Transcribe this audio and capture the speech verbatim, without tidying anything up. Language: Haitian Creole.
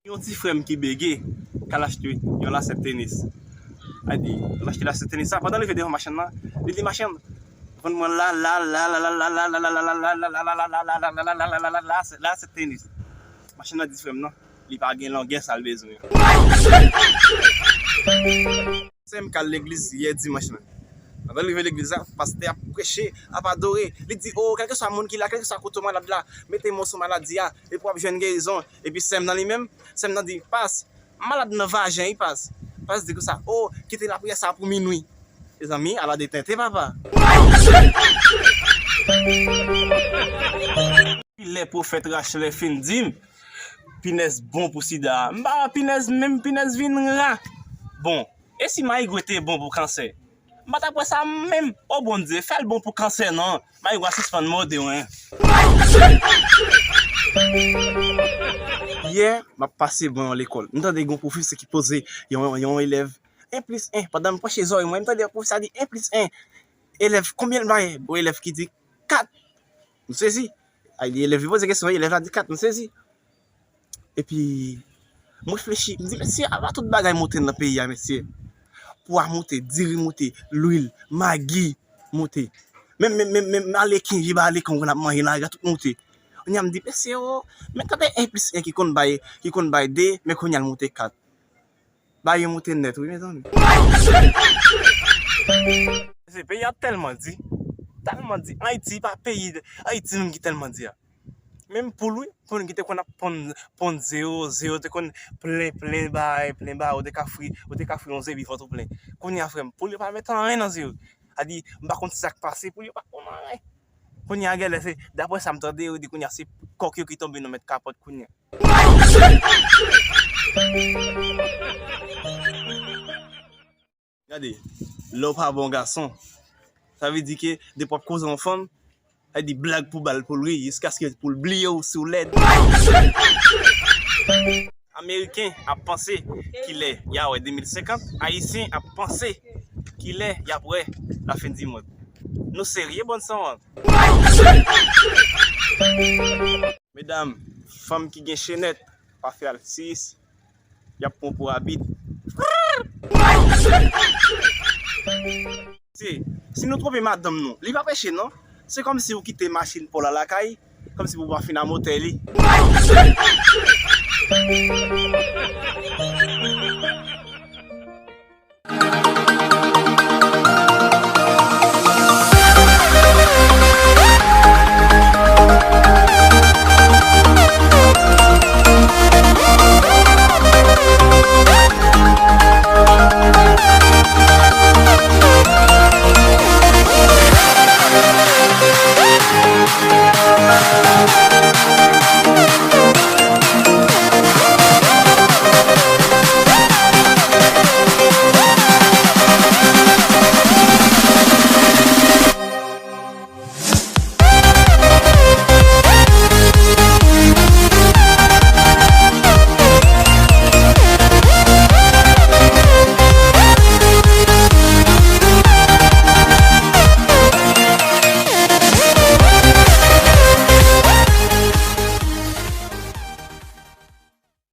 Yon ti frè m ki bege, k al achte yon lasèt tenis. Li di, l achte lasèt tenis sa, pandan l rive devan machann nan, li di, machann, vann mwen la, la, lasèt tenis. Machann nan di frè m nan, li pa gen longè sa l bezwen. Sè m k al legliz yè dimanch lan. Pandan l rive legliz la, pastè ap preche, ap adore. Li di, o, kèlkeswa moun ki la, kèlkeswa kote w malad la, mete men w sou maladi a, epi w ap jwenn gerizon. Epi sè m nan li menm, sè m nan di, pas, m malad nan vajen wi, pas. Pas di konsa, o, kite lapriyè sa pou minwi. Mezanmi, ala de tenten, papa. Lè pwofèt Rachelè fin di m, pinèz bon pou sida. M pa pinèz menm, pinèz vin ra. Bon, e si mayigwe te bon pou kansè? M pa t ap wè sa menm. O Bondye, fè l bon pou kansè non. Mayigwa sispann mòde w, en. Yè, m ap pase bon yon lekòl. M tande yon pwofesè ki poze yon, yon elèv en plis en. Pandan m pwoche zòrèy mwen, m tande pwofesè a di en plis en. Elèv, konbyen l bay? Bon, elèv ki di kat. M sezi. Ay, elèv li poze kesyon, elèv la di kat, m sezi. Epi, m reflechi, m di, mesye, apa tout bagay moute nan peyi a, mesye. Pwa moute, diri moute, lwil, magi moute. Menm, menm, menm, menm aleken, vye ba aleken, w konn ap manje nan lari a, tout moute. Kounye a m di, mesye, o, men gade en plis en ki konn bay, ki konn bay de, men kounye a l moute kat. Bagay yo moute nèt, wi, mezanmi. Se peyi a tèlman di, tèlman di. Ayiti pa peyi, Ayiti menm ki tèlman di a. Menm poul, wi, poul ki te konn ap ponn, ponn ze yo, ze yo te konn plen, plen bagay, plen bagay, ou te ka fri, ou te ka fri yon ze bif vant ou plen. Kounye a, frè m, poul yo pa met anyen nan ze yo. A di, m pa konn sa k pase, poul yo pa konn anyen. Kounye a, genlè se, daprè sa m tande, yo di kounye a se kòk yo ki tonbe nan mèt kapòt kounye a. Gade, lè w pa bon gason, sa vle di ke depi w ap koze yon fanm, sa vle di blag pou ba l pou l ri, jiskaske pou l bliye w si w lèd. Ameriken ap panse kilè y a wè de mil senkant, Ayisyen ap panse kilè y ap wè lafen di mond. Nou serye, bann sanwont? Medam, fanm ki gen chenèt, pa fè al sis, y ap pran w pou abit. Se, si nou twonpe madanm nou, li pa peche non. Se kòmsi ou kite machin pa w la lakay, kòmsi pou w pa fin amotè li.